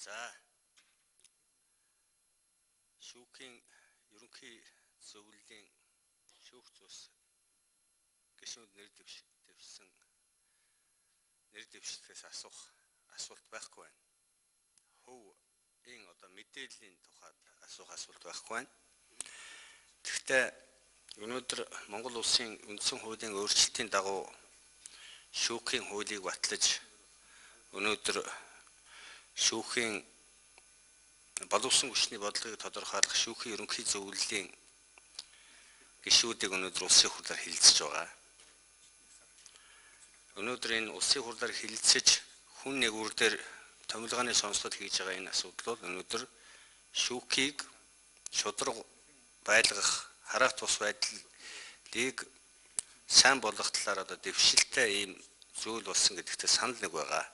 За, шүүхийн ерөнхий зөвлөлийн шүүх цус гишүүд нэр дэвшсэн нэр дэвшилтээс асуух асуулт байхгүй байна. Хувийн одоо мэдээллийн тухайд асуух асуулт байхгүй байна. Тэгэхдээ өнөөдөр Монгол улсын үндсэн хуулийн өөрчлөлтийн дагуу шүүхийн хуулийг батлаж, өнөөдөр шүүхийн боловсон хүчний бодлогыг тодорхойлох шүүхийн ерөнхий зөвлөлийн гишүүдийг өнөөдөр улсын хурлаар хэлэлцэж байгаа. Өнөөдөр энэ улсын хурлаар хэлэлцэж, хүн нэг үр дээр томилгооны сонсгол хийж байгаа энэ асуудал бол өнөөдөр шүүхийг шударга байлгах, хараат тус байдлыг сайн болгох талаар одоо дэвшилтэй ийм зүйл болсон гэдэгтээ санал нэг байгаа.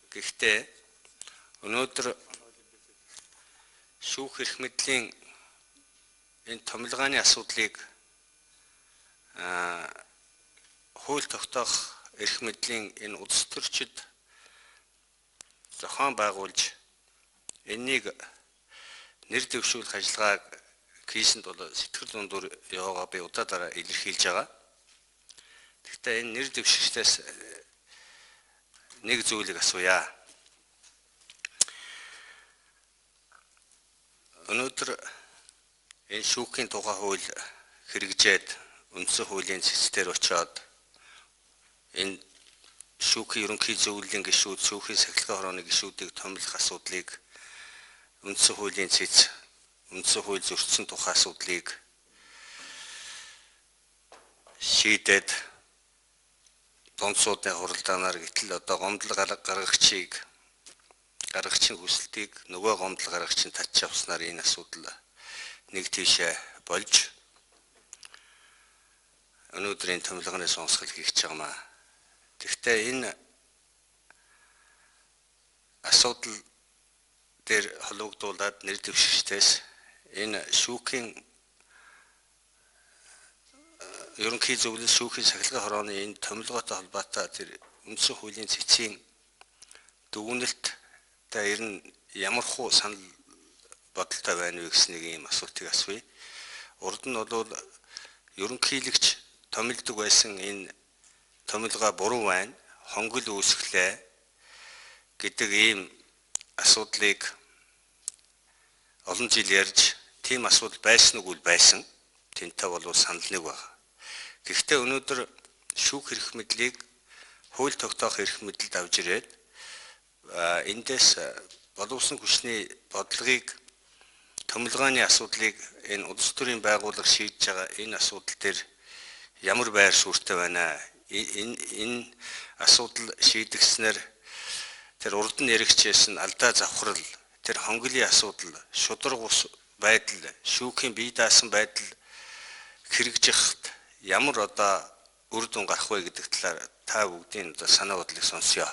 Гэхдээ өнөөдөр шүүх эрх мэдлийн энэ томилгооны асуудлыг хууль тогтоох эрх мэдлийн энэ улс төрчид зохион байгуулж, энэнийг нэр дэвшүүлэх ажиллагааг хийсэнд бол сэтгэл дундуур яваагаа би удаа дараа илэрхийлж байгаа. Тэгэхдээ энэ нэр дэвшигчдээс нэг зүйлийг асууя. Өнөөдөр энэ шүүхийн тухай хууль хэрэгжээд, үндсэн хуулийн цэцээр очиод, энэ шүүхийн ерөнхий зөвлөлийн гишүүд, шүүхийн сахилгын хорооны гишүүдийг томилох асуудлыг үндсэн хуулийн цэц, үндсэн хууль зөрчсөн тухай асуудлыг шийдээд, дунд суудын хуралдаанаар гэтэл одоо гомдол гаргагчийн хүсэлтийг нөгөө гомдол гаргагч нь татж авснаар энэ асуудал нэг тийшээ болж, өнөөдрийн томилгооны сонсгол хийх гэж байгаа маа. Тэгэхдээ энэ асуудал дээр холбогдуулаад нэр дэвшигчдээс энэ шүүхийн ерөнхий зөвлөл, шүүхийн сахилгын хорооны энэ томилгоотой холбоотой тэр үндсэн хуулийн цэцгийн дүгнэлт та ер нь ямар хуу санал бодолтой байна вэ гэсэн нэг ийм асуултыг асууя. Урд нь бол ерөнхийлөгч томилдог байсан энэ томилгоо буруу байна, хонгил үүсгэлээ гэдэг ийм асуудлыг олон жил ярьж, тийм асуудал байсан уу байсан. Тэнтэй бол санал нэг байна. Гэхдээ өнөөдөр шүүх эрх мэдлийг хууль тогтоох эрх мэдэлд авч ирээд, эндээс боловсон хүчний бодлогыг томилгооны асуудлыг энэ улс төрийн байгууллага шийдэж байгаа энэ асуудал дээр ямар байр суурьтай байна? Энэ асуудал шийдэгснээр тэр урд нь яригчээсэн алдаа завхрал, тэр хонголын асуудал, шударга ус байдал, шүүхийн бие даасан байдал хэрэгжихэд ямар одоо үр дүн гарах вэ гэдэг талаар та бүгдийн одоо санаа бодлыг сонсъё.